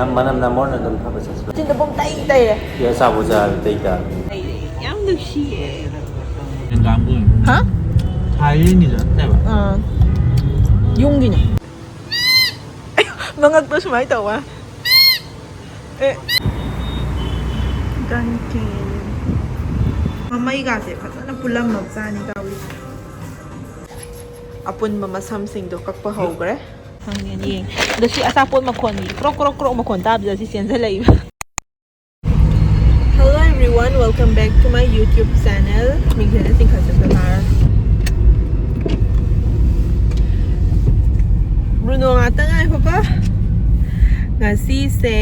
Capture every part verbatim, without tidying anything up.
ꯅꯝ ꯃꯅꯝ ꯅꯝꯃꯣꯅ ꯑꯗꯨꯝ ꯊꯕꯛ ꯆꯠꯁꯤ꯫ ꯆꯤꯟꯗ ꯄꯨꯡ ꯇꯩ ꯇꯩꯔꯦ꯫ ꯁꯤ ꯑꯆꯥꯄꯣꯠ ꯆꯥꯕ ꯇꯩ ꯇꯥꯕꯅꯤ꯫ ꯌꯥꯝ ꯅꯨꯡꯁꯤꯌꯦ꯫ ꯍꯪꯒꯥꯝꯕꯨ ꯍꯥ? ꯊꯥꯏꯂꯦꯟꯒꯤꯗꯣ ꯅꯠꯇꯦꯕ꯫ ꯑꯥ꯫ ꯌꯨꯝꯒꯤꯅꯦ꯫ ꯃꯉꯛꯇꯣ ꯁꯨꯃꯥꯏꯅ ꯇꯧꯕ꯫ ꯑꯦ꯫ ꯗꯟꯀꯤꯟ꯫ ꯃꯃꯩꯒꯥꯁꯦ ꯐꯖꯅ ꯄꯨꯜꯂꯝꯃꯕꯖꯥꯠꯅꯤ ꯇꯧꯔꯤꯁꯦ꯫ ꯑꯄꯨꯟꯕ ꯃꯁꯝꯁꯤꯡꯗꯣ ꯀꯛꯄ ꯍꯧꯈ꯭ꯔꯦ꯫ ꯈꯪꯗꯦꯅꯦ, ꯌꯦꯡ꯫ ꯑꯗꯣ ꯁꯤ ꯑꯆꯥꯄꯣꯠ ꯃꯈꯣꯟꯒꯤ ꯀ꯭ꯔꯣꯛ ꯀ꯭ꯔꯣꯛ ꯀ꯭ꯔꯣꯛ ꯃꯈꯣꯟ ꯇꯥꯕꯗ ꯁꯤ ꯆꯦꯟꯁꯤꯜꯂꯛꯏꯕ꯫ Hello everyone, welcome back to my YouTube channel. ꯃꯤꯡꯁꯦꯜꯁꯦ ꯆꯤꯡꯈꯠ ꯆꯠꯄ ꯇꯥꯔꯦ꯫ ꯕ꯭ꯔꯨꯅꯣ ꯉꯥꯛꯇ ꯉꯥꯏꯈꯣꯀꯣ꯫ ꯉꯁꯤꯁꯦ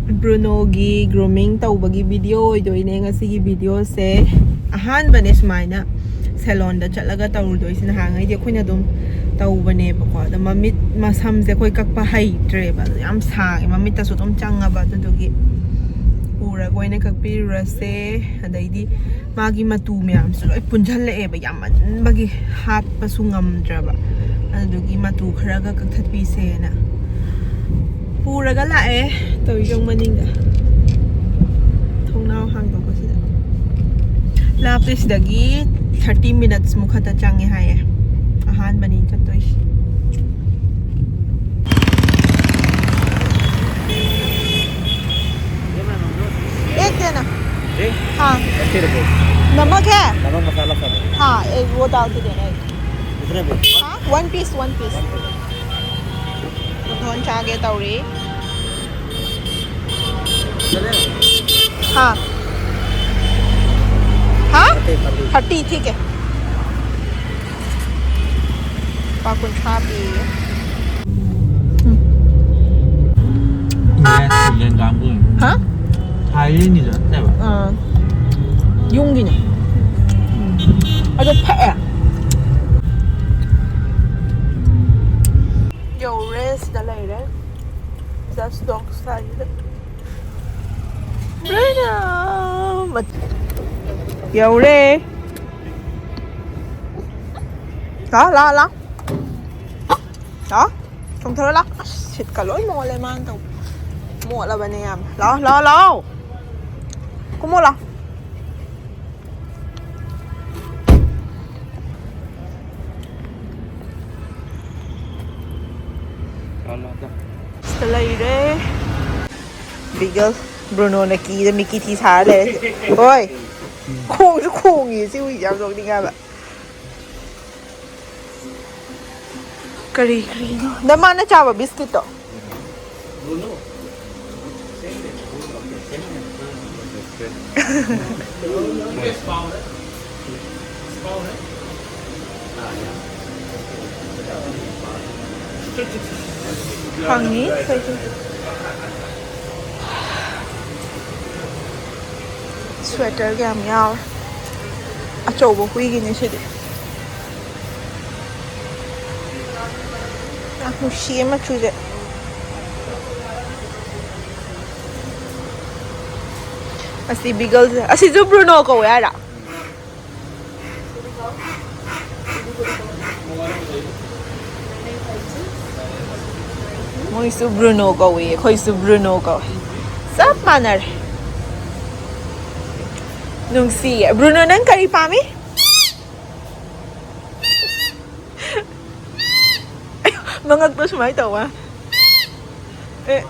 ꯕ꯭ꯔꯨꯅꯣꯒꯤ grooming ꯇꯧꯕꯒꯤ video ꯑꯣꯏꯗꯣꯏꯅꯦ ꯉꯁꯤꯒꯤ videoꯁꯦ꯫ ꯑꯍꯥꯟꯕꯅꯦ ꯁꯨꯃꯥꯏꯅ salonꯗ ꯆꯠꯂꯒ ꯇꯧꯔꯨꯗꯣꯏꯁꯦ꯫ ꯅꯍꯥꯟꯉꯩꯗꯤ ꯑꯩꯈꯣꯏꯅ ꯑꯗꯨꯝ ꯇꯧꯕꯅꯦꯕꯀꯣ꯫ ꯑꯗꯣ ꯃꯃꯤꯠ ꯃꯁꯝꯁꯦ ꯑꯩꯈꯣꯏ ꯀꯛꯄ ꯍꯩꯇ꯭ꯔꯦꯕ꯫ ꯑꯗꯣ ꯌꯥꯝ ꯁꯥꯡꯉꯦ, ꯃꯃꯤꯠꯇꯁꯨ ꯑꯗꯨꯝ ꯆꯪꯉꯕ꯫ ꯑꯗꯨꯗꯨꯒꯤ ꯄꯨꯔꯒ ꯑꯣꯏꯅ ꯀꯛꯄꯤꯔꯨꯔꯁꯦ꯫ ꯑꯗꯩꯗꯤ ꯃꯥꯒꯤ ꯃꯇꯨ ꯃꯌꯥꯝꯁꯨ ꯂꯣꯏ ꯄꯨꯟꯁꯤꯜꯂꯛꯑꯦꯕ, ꯌꯥꯝꯃꯟꯕꯒꯤ ꯍꯥꯠꯄꯁꯨ ꯉꯝꯗ꯭ꯔꯕ꯫ ꯑꯗꯨꯗꯨꯒꯤ ꯃꯇꯨ ꯈꯔꯒ ꯀꯛꯊꯠꯄꯤꯁꯦꯅ ꯄꯨꯔꯒ ꯂꯥꯛꯑꯦ꯫ ꯇꯧꯔꯤꯁꯦ ꯌꯦꯡꯉꯨ ꯃꯅꯤꯡꯗ꯫ ꯊꯣꯡꯅꯥꯎ ꯍꯥꯡꯗꯣꯛꯄꯁꯤꯗ꯫ ꯂꯥꯞꯄꯦ, ꯁꯤꯗꯒꯤ thirty minutes ꯃꯨꯛ ꯈꯛꯇ ꯆꯪꯉꯦ ꯍꯥꯏꯌꯦ꯫ ꯑꯍꯥꯟꯕꯅꯤ ꯆꯠꯇꯣꯏꯁꯦ꯫ एक देना। ठीक? हाँ। अस्सी रुपये। नमक है? नमक मसाला सब है। हाँ, एक वो डाल के देना एक। कितने में? हाँ, one piece, one piece. ढोन चागे तौरी। चले? हाँ। हाँ? Thirty, thirty. थर्टी, ठीक है। पाकुन छापी। ꯊꯥꯏꯂꯦꯟꯒꯤꯗꯣ ꯅꯠꯇꯦꯕ꯫ ꯍꯥ? ꯑꯥ꯫ ꯌꯨꯝꯒꯤꯅꯦ꯫ ꯑꯗꯣ ꯐꯛꯑꯦ꯫ ꯌꯧꯔꯦ, ꯁꯤꯗ ꯂꯩꯔꯦ꯫ Just dogs ꯁꯥꯏꯁꯤꯗ꯫ ꯌꯧꯔꯦ꯫ ꯂꯥ, ꯂꯥ, ꯂꯥ꯫ ꯂꯥ꯫ ꯆꯣꯡꯊꯔꯣ ꯂꯥ꯫ ꯑꯁ, ꯁꯤꯠꯀ ꯂꯣꯏ ꯃꯣꯠꯂꯦ ꯃꯥꯅ ꯇꯧꯕ꯫ ꯃꯣꯠꯂꯕꯅꯦ ꯌꯥꯝ꯫ ꯂꯥꯛꯑꯣ, ꯂꯥꯛꯑꯣ, ꯂꯥꯛꯑꯣ꯫ ꯀꯨꯝꯃꯣ, ꯂꯥꯛꯑꯣ꯫ ꯁꯤꯗ ꯂꯩꯔꯦ꯫ ꯕꯤꯒꯜ꯫ ꯕ꯭ꯔꯨꯅꯣꯅ ꯀꯤꯗ ꯃꯤꯀꯤ ꯊꯤ ꯁꯥꯔ ꯂꯩꯔꯦ꯫ ꯍꯣꯏ꯫ ꯈꯣꯡꯁꯨ ꯈꯣꯡꯉꯤ ꯁꯤ ꯍꯨꯏꯁꯦ, ꯌꯥꯝ ꯅꯣꯛꯅꯤꯡꯉꯦ ꯍꯥꯏꯕ꯫ ꯀꯔꯤ ꯀꯔꯤꯅꯣ? ꯅꯃꯥꯅ ꯆꯥꯕ ꯕꯤꯁꯀꯤꯠꯇꯣ? ꯐꯪꯉꯤ ꯑꯩꯈꯣꯏꯁꯨ꯫ ꯁ꯭ꯋꯦꯇꯔꯒ ꯌꯥꯝ ꯌꯥꯎꯔꯦ꯫ ꯑꯆꯧꯕ ꯍꯨꯏꯒꯤꯅꯦ ꯁꯤꯗꯤ꯫ ꯌꯥꯝ ꯅꯨꯡꯁꯤꯌꯦ ꯃꯆꯨꯁꯦ꯫ ꯑꯁꯤ ꯕꯤꯒꯜꯁꯦ꯫ ꯑꯁꯤꯁꯨ ꯕ꯭ꯔꯨꯅꯣ ꯀꯧꯋꯦ ꯍꯥꯏꯔ? ꯃꯣꯏꯁꯨ ꯕ꯭ꯔꯨꯅꯣ ꯀꯧꯏ, ꯑꯩꯈꯣꯏꯁꯨ ꯕ꯭ꯔꯨꯅꯣ ꯀꯧꯏ꯫ ꯆꯞ ꯃꯥꯟꯅꯔꯦ꯫ ꯅꯨꯡꯁꯤꯌꯦ꯫ ꯕ꯭ꯔꯨꯅꯣ, ꯅꯪ ꯀꯔꯤ ꯄꯥꯝꯃꯤ? ꯃꯉꯛꯇꯣ ꯁꯨꯃꯥꯏꯅ ꯇꯧꯕ꯫ ꯑꯦ꯫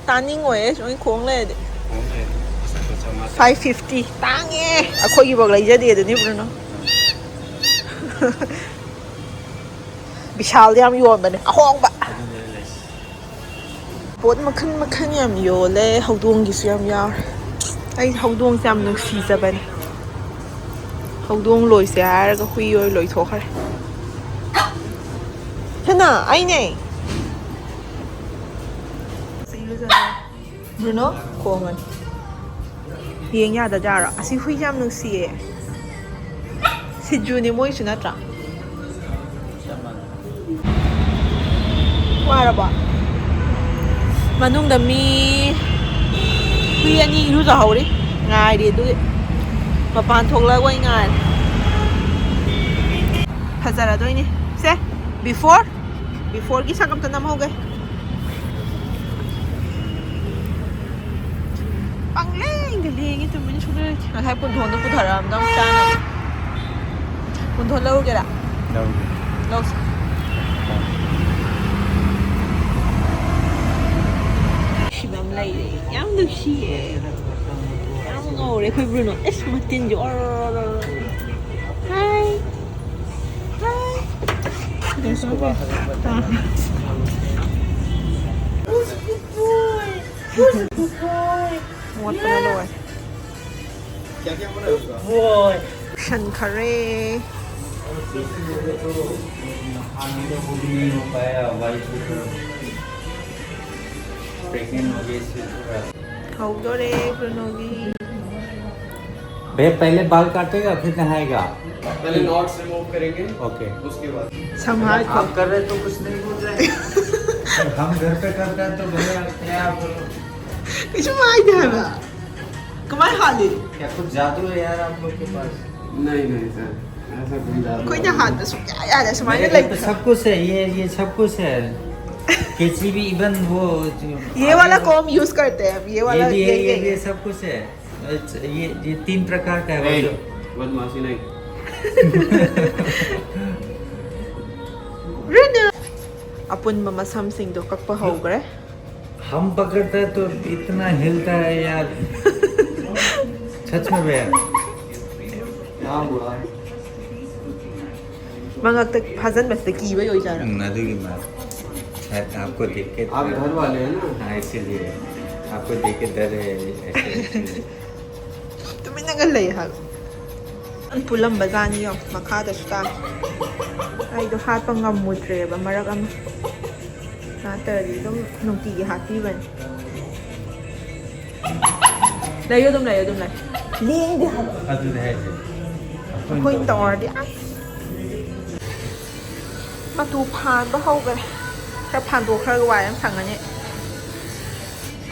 ꯇꯥꯅꯤꯡꯉꯣꯏꯌꯦ ꯁꯨꯃꯥꯏꯅ ꯈꯣꯡ ꯂꯩꯔꯗꯤ꯫ Five fifty. ꯇꯥꯡꯉꯦ꯫ ꯑꯩꯈꯣꯏꯒꯤꯐꯥꯎ ꯂꯩꯖꯗꯦ ꯑꯗꯨꯅꯤ, ꯕ꯭ꯔꯨꯅꯣ꯫ ꯕꯤꯁꯥꯜꯗ ꯌꯥꯝ ꯌꯣꯟꯕꯅꯦ ꯑꯍꯣꯡꯕ꯫ ꯄꯣꯠ ꯃꯈꯜ ꯃꯈꯜ ꯌꯥꯝ ꯌꯣꯜꯂꯦ꯫ ꯍꯧꯗꯣꯡꯒꯤꯁꯨ ꯌꯥꯝ ꯌꯥꯎꯔꯦ꯫ ꯑꯩ ꯍꯧꯗꯣꯡꯁꯦ ꯌꯥꯝ ꯅꯨꯡꯁꯤꯖꯕꯅꯦ꯫ ꯍꯧꯗꯣꯡ ꯂꯣꯏꯁꯦ ꯍꯥꯏꯔꯒ ꯍꯨꯏ ꯑꯣꯏ ꯂꯣꯏꯊꯣꯛꯈ꯭ꯔꯦ꯫ ꯁꯅꯥ, ꯑꯩꯅꯦ꯫ ꯕ꯭ꯔꯨꯅꯣ, ꯈꯣꯡꯉꯅꯤ꯫ ꯌꯦꯡ ꯌꯥꯗꯖꯥꯔꯣ? ꯑꯁꯤ ꯍꯨꯏꯁꯦ ꯌꯥꯝ ꯅꯨꯡꯁꯤꯌꯦ꯫ ꯁꯤꯖꯨꯅꯦ ꯃꯣꯏꯁꯨ ꯅꯠꯇ꯭ꯔꯥ? ꯋꯥꯔꯕꯣ? ꯃꯅꯨꯡꯗ ꯃꯤ ꯍꯨꯏ ꯑꯅꯤ ꯏꯔꯨꯖꯍꯧꯔꯤ꯫ ꯉꯥꯏꯔꯤ ꯑꯗꯨꯒꯤ꯫ ꯃꯄꯥꯟ ꯊꯣꯛꯂꯛꯑꯒ ꯑꯣꯏ ꯉꯥꯏꯔꯦ꯫ ꯐꯖꯔꯗꯣꯏꯅꯤ꯫ ꯁꯦ, before, beforeꯒꯤ ꯁꯛ ꯑꯝꯇ ꯅꯝꯍꯧꯒꯦ꯫ ꯄꯪꯂꯦꯡꯗ ꯂꯦꯡꯉꯤ, ꯇꯨꯃꯤꯟ ꯁꯨꯡꯂꯩ ꯂꯩꯇꯦ꯫ ꯉꯁꯥꯏ ꯄꯨꯟꯊꯣꯟꯗꯣ ꯄꯨꯊꯔꯛꯑꯝꯗꯧ ꯆꯥꯅꯕ꯫ ꯄꯨꯟꯊꯣꯟ ꯂꯧꯔꯨꯒꯦꯔꯥ? ꯂꯧꯔꯨꯒꯦ꯫ ꯂꯧꯁꯤ꯫ ꯅꯨꯡꯁꯤꯕ ꯑꯃ ꯂꯩꯔꯦ꯫ ꯌꯥꯝ ꯅꯨꯡꯁꯤꯌꯦ꯫ ꯌꯥꯝ ꯉꯧꯔꯦ ꯑꯩꯈꯣꯏ ꯕ꯭ꯔꯨꯅꯣ꯫ ꯑꯦꯁ, ꯃꯇꯤꯟꯁꯦ ꯑꯣꯔꯣꯔꯣꯔꯣ꯫ Hi. Hi. There's one more. ꯃꯣꯠꯄꯅ ꯂꯣꯏꯔꯦ꯫ ꯂꯣꯏꯁꯟꯈꯔꯦ꯫ ꯍꯧꯗꯣꯔꯦ ꯕ꯭ꯔꯨꯅꯣꯒꯤ꯫ भैया, पहले बाल काटेगा, फिर नहाएगा। पहले नॉट्स रिमूव करेंगे। ओके। उसके बाद। ꯁꯝ ꯍꯥꯠꯈꯣ꯫ आप कर रहे तो कुछ नहीं बोल रहे। हम घर पे करते हैं तो भैया क्या बोलो। ꯀꯩꯁꯨ ꯍꯥꯏꯗꯦ ꯍꯥꯏꯕ꯫ ꯀꯃꯥꯏ ꯍꯥꯠꯂꯤ? क्या कुछ जादू है यार आप लोग के पास? नहीं, नहीं सर, ऐसा कोई जादू ꯑꯩꯈꯣꯏꯅ नहीं। ꯍꯥꯠꯄ ꯁꯨꯡꯌꯥ ꯌꯥꯗꯦ, ꯁꯨꯃꯥꯏꯅ मेरे घर पे ꯂꯩꯕ꯫ सब कुछ है, ये, ये सब कुछ है। कैंची भी, even वो जो ये वाला कॉम्ब यूज़ करते हैं, ये वाला, ये भी है, ये, ये, ये, ये। ये सब कुछ है। अच्छा, ये, ये तीन प्रकार का है, नहीं, वो जो बदमाशी नहीं। ꯔꯨꯅꯨ꯫ ꯑꯄꯨꯟꯕ ꯃꯁꯝꯁꯤꯡꯗꯣ ꯀꯛꯄ ꯍꯧꯈ꯭ꯔꯦ꯫ हम पकड़ता है तो इतना हिलता है यार। सच में भैया। हाँ हुआ। ꯃꯉꯛꯇ ꯐꯥꯖꯟꯕꯁꯤꯗ ꯀꯤꯕꯩ ꯑꯣꯏꯖꯥꯠꯔꯣ? ꯎꯝ, ꯑꯗꯨꯒꯤ ꯃꯥꯜꯂꯦ꯫ शायद आपको देख के आप घर वाले हैं ना? हाँ, इसीलिए। आपको देख के डर है, ऐसे, इसलिए। ꯇꯨꯃꯤꯟꯅꯒ ꯂꯩ ꯍꯥꯏꯕ꯫ ꯄꯨꯜꯂꯝꯕ ꯖꯥꯠꯅꯤ ꯌꯦꯡꯉꯣ, ꯃꯈꯥꯗꯁꯨ ꯇꯥ꯫ ꯑꯩꯗꯣ ꯍꯥꯠꯄ ꯉꯝꯃꯨꯗ꯭ꯔꯦꯕ ꯃꯔꯛ ꯑꯃ꯫ ꯅꯠꯇ꯭ꯔꯗꯤ ꯑꯗꯨꯝ ꯅꯨꯡꯇꯤꯒꯤ ꯍꯥꯠꯄꯤꯕꯅꯤ꯫ ꯂꯩꯌꯨ ꯑꯗꯨꯝ, ꯂꯩꯌꯨ ꯑꯗꯨꯝ, ꯂꯩ꯫ ꯂꯦꯡꯗꯦ ꯍꯥꯏꯕ꯫ ꯑꯗꯨꯅꯦ ꯍꯥꯏꯁꯦ꯫ ꯑꯩꯈꯣꯏꯅ ꯇꯧꯔꯗꯤ ꯑꯁ꯫ ꯃꯇꯨ ꯐꯥꯟꯕ ꯍꯧꯈ꯭ꯔꯦ꯫ ꯈꯔ ꯐꯥꯟꯗꯣꯛꯈ꯭ꯔꯒ ꯋꯥꯏ ꯑꯃ ꯁꯪꯉꯅꯤ꯫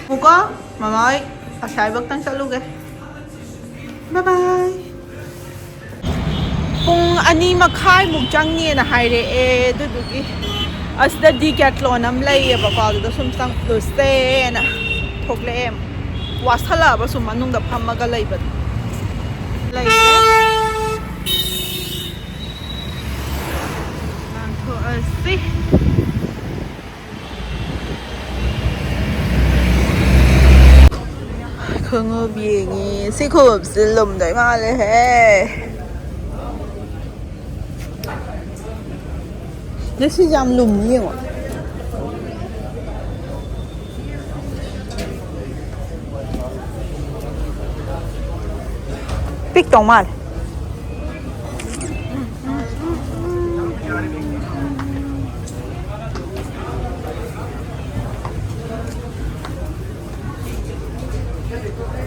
ꯉꯥꯏꯈꯣꯀꯣ, ꯃꯃꯥ ꯍꯣꯏ ꯑꯁꯥꯏꯕꯛꯇꯪ ꯆꯠꯂꯨꯒꯦ꯫ ꯕꯥꯏ ꯕꯥꯏ꯫ ꯄꯨꯡ ꯑꯅꯤ ꯃꯈꯥꯏꯃꯨꯛ ꯆꯪꯅꯤꯅ ꯍꯥꯏꯔꯛꯑꯦ꯫ ꯑꯗꯨꯗꯨꯒꯤ ꯑꯁꯤꯗ ꯗꯤꯀꯦꯠꯂꯣꯟ ꯑꯃ ꯂꯩꯌꯦꯕꯀꯣ, ꯑꯗꯨꯗ ꯁꯨꯝ ꯆꯪꯂꯨꯁꯦꯅ ꯊꯣꯛꯂꯛꯑꯦ꯫ ꯋꯥꯁꯜꯂꯛꯑꯕ ꯁꯨꯝ ꯃꯅꯨꯡꯗ ꯐꯝꯃꯒ ꯂꯩꯕꯗꯣ꯫ ꯂꯩꯔꯦ꯫ ꯂꯥꯡꯊꯣꯛꯑꯁꯤ꯫ ꯈꯣꯡꯎꯞ ꯌꯦꯡꯉꯤ꯫ ꯁꯤ ꯈꯣꯡꯎꯞꯁꯤ ꯂꯨꯝꯗꯣꯏ ꯃꯥꯜꯂꯦꯍꯦ꯫ ꯉꯁꯤꯁꯦ ꯌꯥꯝ ꯂꯨꯝꯃꯤ ꯌꯦꯡꯉꯣ꯫ ꯄꯤꯛꯇꯧ ꯃꯥꯜꯂꯦ꯫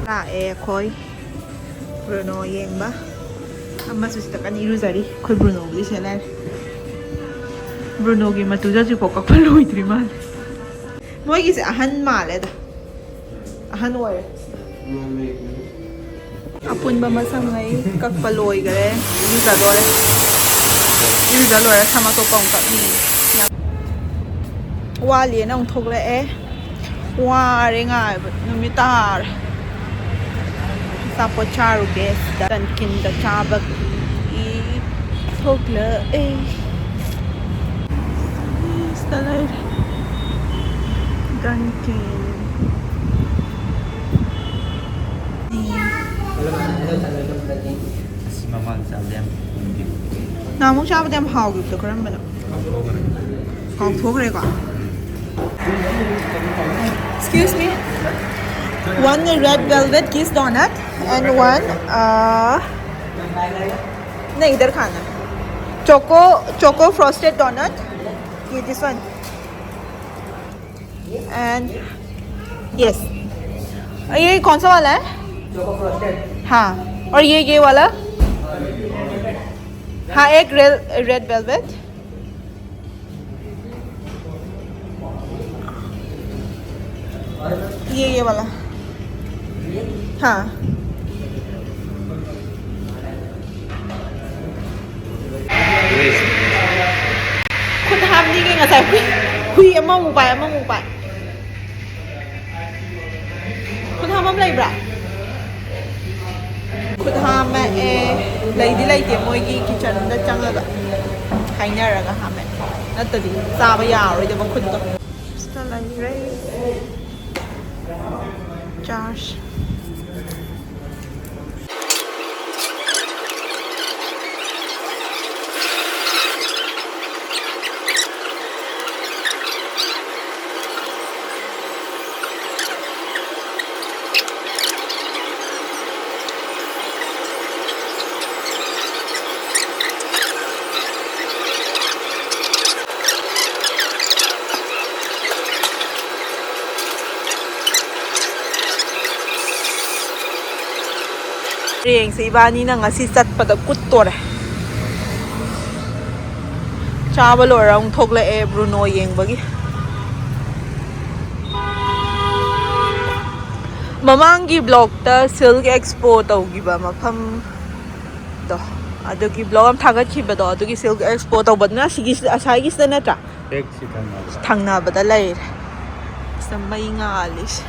ꯂꯥꯛꯑꯦ ꯑꯩꯈꯣꯏ꯫ ꯕ꯭ꯔꯨꯅꯣ ꯌꯦꯡꯕ꯫ ꯑꯃꯁꯨ ꯁꯤꯗ ꯀꯟꯅ ꯏꯔꯨꯖꯔꯤ꯫ ꯑꯩꯈꯣꯏ ꯕ꯭ꯔꯨꯅꯣꯕꯨꯗꯤ ꯁꯦ ꯂꯩꯔꯦ꯫ ꯕ꯭ꯔꯨꯅꯣꯒꯤ ꯃꯇꯨꯗ ꯍꯧꯖꯤꯛꯐꯥꯎ ꯀꯛꯄ ꯂꯣꯏꯗ꯭ꯔꯤ ꯃꯥꯜꯂꯦ꯫ ꯃꯣꯏꯒꯤꯁꯦ ꯑꯍꯟ ꯃꯥꯜꯂꯦꯗ꯫ ꯑꯍꯟ ꯑꯣꯏꯔꯦ꯫ ꯑꯄꯨꯟꯕ ꯃꯁꯝꯉꯩ ꯀꯛꯄ ꯂꯣꯏꯈꯔꯦ꯫ ꯏꯔꯨꯖꯗꯣꯔꯦ꯫ ꯏꯔꯨꯖ ꯂꯣꯏꯔ ꯁꯝ ꯑꯇꯣꯞꯄ ꯑꯃꯨꯛ ꯀꯛꯅꯤ꯫ ꯋꯥꯠꯂꯤꯅ ꯑꯃꯨꯛ ꯊꯣꯛꯂꯛꯑꯦ꯫ ꯋꯥꯔꯦ ꯉꯥꯏꯕ꯫ ꯅꯨꯃꯤꯠ ꯇꯥꯔꯦ꯫ ꯑꯆꯥꯄꯣꯠ ꯆꯥꯔꯨꯒꯦ ꯁꯤꯗ꯫ ꯗꯟꯀꯤꯟꯗ ꯆꯥꯕꯒꯤ ꯊꯣꯛꯂꯛꯑꯦ꯫ ꯁꯤꯗ ꯂꯩꯔꯦ꯫ ꯗꯟꯀꯤꯟ꯫ ꯑꯁ, ꯃꯃꯥꯡ ꯆꯥꯕꯗ ꯌꯥꯝ ꯅꯨꯡꯉꯥꯏꯈꯤꯕ꯫ ꯅꯍꯥꯟꯃꯨꯛ ꯆꯥꯕꯗ ꯌꯥꯝ ꯍꯥꯎꯈꯤꯕꯗꯣ ꯀꯔꯝꯕꯅꯣ? ꯀꯥꯎꯊꯣꯛꯈ꯭ꯔꯦ꯫ ꯀꯥꯎꯊꯣꯛꯈ꯭ꯔꯦꯀꯣ꯫ Excuse me. One red velvet kiss donut and one, uh, नहीं, इधर खाना। Choco, choco frosted donut. ये, this one. And yes, ये कौन सा वाला है? हाँ, और ये, ये वाला। हाँ, एक रेड, रेड वेलवेट। ये, ये वाला। हाँ। ꯈꯨꯠ ꯍꯥꯝꯅꯤꯡꯉꯦ ꯉꯁꯥꯏ꯫ ꯍꯨꯏ, ꯍꯨꯏ ꯑꯃꯃꯨꯛ ꯄꯥꯏ, ꯑꯃꯃꯨꯛ ꯄꯥꯏ꯫ ꯈꯨꯠ ꯍꯥꯝ ꯂꯩꯕ꯭ꯔꯥ? ꯈꯨꯠ ꯍꯥꯝꯃꯛꯑꯦ꯫ ꯂꯩꯗꯤ ꯂꯩꯇꯦ, ꯃꯣꯏꯒꯤ ꯀꯤꯠꯆꯟꯗ ꯆꯪꯉꯒ ꯍꯥꯏꯅꯔꯒ ꯍꯥꯝꯃꯛꯑꯦ, ꯅꯠꯇꯗꯤ ꯆꯥꯕ ꯌꯥꯔꯔꯣꯏꯗꯕ ꯈꯨꯠꯇꯣ꯫ ꯁꯤꯗ ꯂꯩꯈ꯭ꯔꯦ ꯆꯥꯔꯖ꯫ ꯔꯦꯡꯁꯦ ꯏꯕꯥꯅꯤꯅ ꯉꯁꯤ ꯆꯠꯄꯗ ꯀꯨꯠꯇꯣꯔꯦ꯫ ꯆꯥꯕ ꯂꯣꯏꯔ ꯑꯃꯨꯛ ꯊꯣꯛꯂꯛꯑꯦ ꯕ꯭ꯔꯨꯅꯣ ꯌꯦꯡꯕꯒꯤ꯫ ꯃꯃꯥꯡꯒꯤ ꯕ꯭ꯂꯣꯛꯇ ꯁꯤꯜꯛ ꯑꯦꯛꯁꯄꯣ ꯇꯧꯈꯤꯕ ꯃꯐꯝꯗꯣ, ꯑꯗꯨꯒꯤ ꯕ꯭ꯂꯣꯛ ꯑꯃ ꯊꯥꯒꯠꯈꯤꯕꯗꯣ, ꯑꯗꯨꯒꯤ ꯁꯤꯜꯛ ꯑꯦꯛꯁꯄꯣ ꯇꯧꯕꯗꯨꯅ ꯁꯤꯒꯤ, ꯑꯁꯥꯏꯒꯤꯁꯤꯗ ꯅꯠꯇ꯭ꯔꯥ? ꯍꯦꯛ ꯁꯤ ꯊꯪꯅꯕꯗ꯫ ꯊꯪꯅꯕꯗ ꯂꯩꯔꯦ꯫ ꯁꯤꯗ ꯃꯩ ꯉꯥꯜꯂꯤꯁꯦ꯫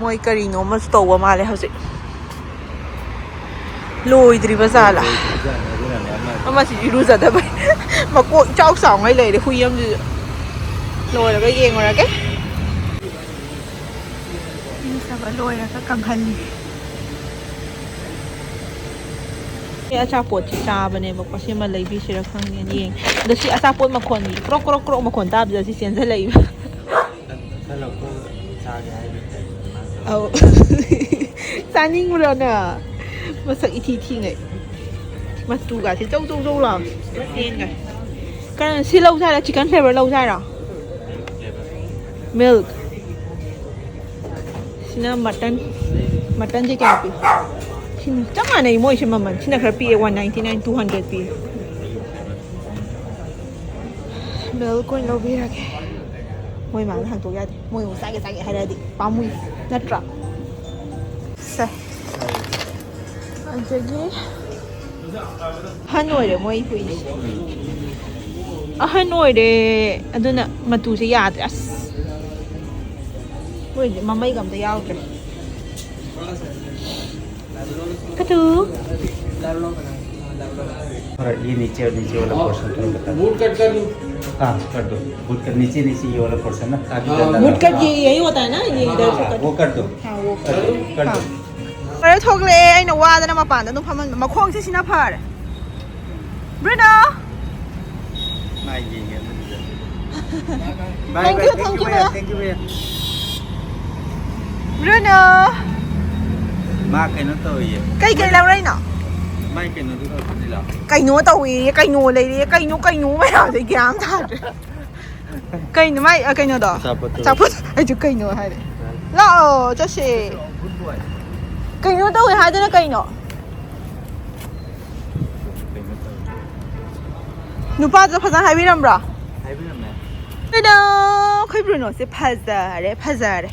ꯃꯣꯏ ꯀꯔꯤꯅꯣ ꯑꯃꯁꯨ ꯇꯧꯕ ꯃꯥꯜꯂꯦ ꯍꯧꯖꯤꯛ꯫ ꯂꯣꯏꯗ꯭ꯔꯤꯕ ꯖꯥꯠꯂꯥ? ꯂꯣꯏꯗ꯭ꯔꯤꯕꯖꯥꯠꯅꯤ, ꯑꯗꯨꯅꯅꯦ ꯑꯃ ꯑꯃꯁꯤ ꯏꯔꯨꯖꯗꯕꯩ ꯃꯀꯣꯛ ꯏꯆꯥꯎ ꯆꯥꯎꯉꯩ ꯂꯩꯔꯦ ꯍꯨꯏ ꯑꯃꯁꯤꯁꯨ꯫ ꯂꯣꯏꯔꯒ ꯌꯦꯡꯉꯨꯔꯒꯦ꯫ ꯏꯔꯨꯖꯕ ꯂꯣꯏꯔꯒ ꯀꯪꯍꯜꯂꯤ꯫ ꯑꯩ ꯑꯆꯥꯄꯣꯠꯁꯤ ꯆꯥꯕꯅꯦꯕꯀꯣ, ꯁꯤꯃ ꯂꯩꯕꯤꯁꯤꯔ ꯈꯪꯗꯦꯅ ꯌꯦꯡꯉꯤ꯫ ꯑꯗꯣ ꯁꯤ ꯑꯆꯥꯄꯣꯠ ꯃꯈꯣꯟꯒꯤ ꯀ꯭ꯔꯣꯛ ꯀ꯭ꯔꯣꯛ ꯀ꯭ꯔꯣꯛ ꯃꯈꯣꯟ ꯇꯥꯕꯗ ꯁꯤ ꯆꯦꯟꯁꯤꯜꯂꯛꯏꯕ꯫ ꯈꯔ ꯂꯧꯊꯣꯛꯑꯒ ꯆꯥꯒꯦ ꯍꯥꯏꯕ ꯇꯥꯏꯞꯇ ꯃꯥꯅ ꯇꯧꯔꯤ꯫ ꯑꯧ꯫ ꯆꯥꯅꯤꯡꯕ꯭ꯔꯣ ꯅꯪ? ꯃꯁꯛ ꯏꯊꯤ ꯊꯤꯉꯩ꯫ ꯃꯇꯨꯒꯥꯁꯦ ꯖꯧ ꯖꯧ ꯖꯧ ꯂꯥꯎ꯫ ꯆꯦꯟꯒ꯭ꯔꯦ꯫ ꯀꯩꯅꯣ ꯁꯤ ꯂꯧꯖꯦ ꯍꯥꯏꯔꯣ? ꯆꯤꯛꯀꯟ ꯐ꯭ꯂꯦꯚꯔ ꯂꯧꯖꯦ ꯍꯥꯏꯔꯣ? ꯃꯤꯜꯛ꯫ ꯁꯤꯅ ꯃꯇꯟ꯫ ꯃꯇꯟꯁꯦ ꯀꯌꯥ ꯄꯤ? ꯁꯤꯅ ꯆꯞ ꯃꯥꯟꯅꯩ ꯃꯣꯏꯁꯦ ꯃꯃꯜ꯫ ꯁꯤꯅ ꯈꯔ ꯄꯤꯛꯑꯦ, one ninety nine, two hundred ꯄꯤ꯫ ꯃꯤꯜꯛ ꯑꯣꯏꯅ ꯂꯧꯕꯤꯔꯒꯦ꯫ ꯃꯣꯏ ꯃꯥꯡꯗ ꯍꯥꯡꯇꯣꯛ ꯌꯥꯗꯦ꯫ ꯃꯣꯏ ꯑꯃꯨꯛ ꯆꯥꯒꯦ ꯆꯥꯒꯦ ꯍꯥꯏꯔꯛꯑꯗꯤ ꯄꯥꯝꯃꯨꯏ꯫ ꯅꯠꯇ꯭ꯔꯥ? ꯁꯦ꯫ ꯑꯗꯒꯤ ꯑꯍꯟ ꯑꯣꯏꯔꯦ ꯃꯣꯏ ꯍꯨꯏꯁꯦ꯫ ꯑꯍꯟ ꯑꯣꯏꯔꯦ꯫ ꯑꯗꯨꯅ ꯃꯇꯨꯁꯦ ꯌꯥꯗ꯭ꯔꯦ꯫ ꯑꯁ꯫ ꯃꯣꯏꯗꯤ ꯃꯃꯩꯒ ꯑꯝꯇ ꯌꯥꯎꯗ꯭ꯔꯦ꯫ कटू। और ये नीचे और नीचे वाला पोर्शन तुम बता दो। बूट कट कर दूं? हाँ, कर दो। बूट कट, नीचे नीचे ये वाला पोर्शन ना, काफी हाँ। गंदा बूट लग रहा कट है। ये, यही होता है ना, ये इधर से हाँ, कट। वो कर दो। हाँ, वो कर दो। कर दो। हाँ। ꯐꯔꯦ, ꯊꯣꯛꯂꯛꯑꯦ꯫ ꯑꯩꯅ ꯋꯥꯗꯅ ꯃꯄꯥꯟꯗ ꯑꯗꯨꯝ ꯐꯝꯍꯟꯕ꯫ ꯃꯈꯣꯡꯁꯦ ꯁꯤꯅ ꯐꯔꯦ꯫ ꯕ꯭ꯔꯨꯅꯣ! ꯃꯥꯏ ꯌꯦꯡꯉꯦ ꯑꯗꯨꯗ꯫ Bye, thank bye, you, thank thank you, you, ꯃꯌꯥꯝ, ꯃꯌꯥꯝ꯫ Thank you, ꯃꯌꯥꯝ꯫ ꯕ꯭ꯔꯨꯅꯣ! ꯃꯥ ꯀꯩꯅꯣ ꯇꯧꯔꯤꯌꯦ꯫ ꯀꯩ ꯀꯩ ꯂꯧꯔꯛꯏꯅꯣ? ꯃꯥꯏ ꯀꯩꯅꯣꯗꯨ ꯇꯧꯔꯛꯄꯅꯤꯗ꯫ ꯀꯩꯅꯣ ꯇꯧꯏꯌꯦ, ꯀꯩꯅꯣ ꯂꯩꯔꯦ, ꯀꯩꯅꯣ, ꯀꯩꯅꯣ ꯃꯌꯥꯝꯁꯦ ꯒ꯭ꯌꯥꯟ ꯇꯥꯗ꯭ꯔꯦ꯫ ꯀꯩꯅꯣ ꯃꯥꯏ, ꯑ, ꯀꯩꯅꯣꯗꯣ? ꯑꯆꯥꯄꯣꯠꯇꯣ꯫ ꯑꯆꯥꯄꯣꯠ꯫ ꯑꯩꯁꯨ ꯀꯩꯅꯣ ꯍꯥꯏꯔꯦ꯫ ꯂꯥꯛꯑꯣ, ꯆꯠꯁꯦ꯫ Good boy꯫ ꯀꯩꯅꯣ ꯇꯧꯋꯦ ꯍꯥꯏꯗꯅ ꯀꯩꯅꯣ? ꯅꯨꯄꯥꯗꯨꯗ ꯐꯖꯅ ꯍꯥꯏꯕꯤꯔꯝꯕ꯭ꯔꯣ? ꯍꯥꯏꯕꯤꯔꯝꯃꯦ꯫ ꯇꯥꯗꯥ! ꯑꯩꯈꯣꯏ ꯕ꯭ꯔꯨꯅꯣꯁꯦ ꯐꯖꯔꯦ, ꯐꯖꯔꯦ꯫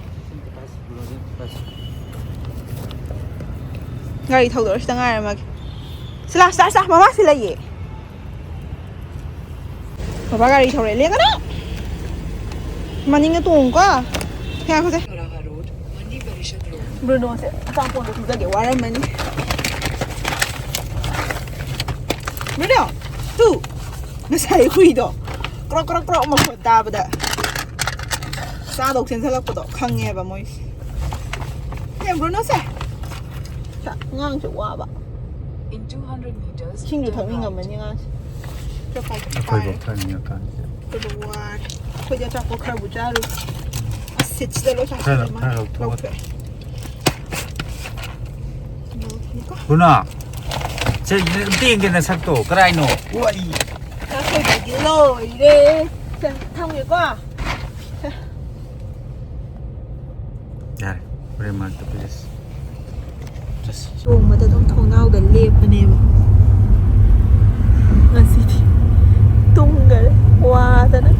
ꯒꯥꯔꯤ ꯊꯧꯗꯣꯔꯁꯤꯗ ꯉꯥꯏꯔꯝꯃꯒꯦ꯫ ꯁꯤꯂꯥ, ꯁꯤꯂꯥ, ꯁꯤꯂꯥ, ꯃꯃꯥ ꯁꯤ ꯂꯩꯌꯦ꯫ ꯕꯕꯥ ꯒꯥꯔꯤ ꯊꯧꯔꯦ, ꯂꯦꯡꯒꯅꯨ! ꯃꯅꯤꯡꯗ ꯇꯣꯡꯉꯨꯀꯣ꯫ ꯉꯥꯏꯈꯣꯁꯦ꯫ ꯕ꯭ꯔꯨꯅꯣꯁꯦ ꯑꯆꯥꯄꯣꯠ ꯑꯃ ꯄꯤꯖꯒꯦ, ꯋꯥꯔꯝꯃꯅꯤ꯫ ꯕ꯭ꯔꯨꯅꯣ, ꯇꯨ! ꯉꯁꯥꯏ ꯍꯨꯏꯗꯣ ꯀ꯭ꯔꯣꯛ ꯀ꯭ꯔꯣꯛ ꯀ꯭ꯔꯣꯛ ꯃꯈꯣꯟ ꯇꯥꯕꯗ ꯆꯥꯗꯧ ꯆꯦꯟꯁꯤꯜꯂꯛꯄꯗꯣ ꯈꯪꯉꯦꯕ ꯃꯣꯏꯁꯦ꯫ ꯌꯦ, ꯕ꯭ꯔꯨꯅꯣꯁꯦ꯫ ꯁꯥ, ꯑꯉꯥꯡꯁꯦ ꯋꯥꯕ꯫ In two hundred meters, ꯏꯁꯤꯡꯁꯨ turn ꯊꯛꯅꯤꯡꯉꯝꯃꯅꯤ right꯫ ꯑꯉꯥꯡꯁꯦ꯫ ꯑꯩꯈꯣꯏꯐꯥꯎ ꯊꯛꯅꯤꯡꯉꯀꯥꯟꯁꯤꯗ꯫ ꯑꯩꯈꯣꯏꯗ ꯋꯥꯔꯦ꯫ ꯑꯩꯈꯣꯏꯗꯤ ꯑꯆꯥꯄꯣꯠ ꯈꯔꯕꯨ ꯆꯥꯔꯨ꯫ ꯑꯁ, ꯁꯤꯠꯁꯤꯗ ꯂꯣꯏ ꯈꯔ, ꯆꯥꯁꯤꯜꯂꯦ ꯃꯥ꯫ ꯈꯔ ꯂꯧꯊꯣꯛꯑꯣ꯫ ꯂꯧꯊꯣꯛꯑꯦ꯫ ꯂꯧꯊꯣꯛꯑꯦꯀꯣ꯫ ꯕ꯭ꯔꯨꯅꯣ, ꯁꯦ, ꯑꯝꯇ ꯌꯦꯡꯒꯦ ꯅꯁꯛꯇꯣ꯫ ꯀꯔꯥꯏꯅꯣ? ꯋꯥꯏ꯫ ꯆꯥꯛ ꯊꯣꯡꯕꯒꯤ ꯂꯣꯏꯔꯦ꯫ ꯁꯦ, ꯊꯝꯒꯦꯀꯣ꯫ ꯁꯦ꯫ ꯌꯥꯔꯦ, ꯍꯣꯔꯦꯟ ꯃꯔꯛꯇ ꯄꯤꯖꯁꯤ꯫ ꯆꯠꯁꯤ꯫ ꯇꯣꯡꯕꯗ ꯑꯗꯨꯝ ꯊꯣꯡꯅꯥꯎꯗ ꯂꯦꯞꯄꯅꯦꯕ꯫ ꯉꯁꯤꯗꯤ ꯇꯨꯝꯈꯔꯦ ꯋꯥꯗꯅ꯫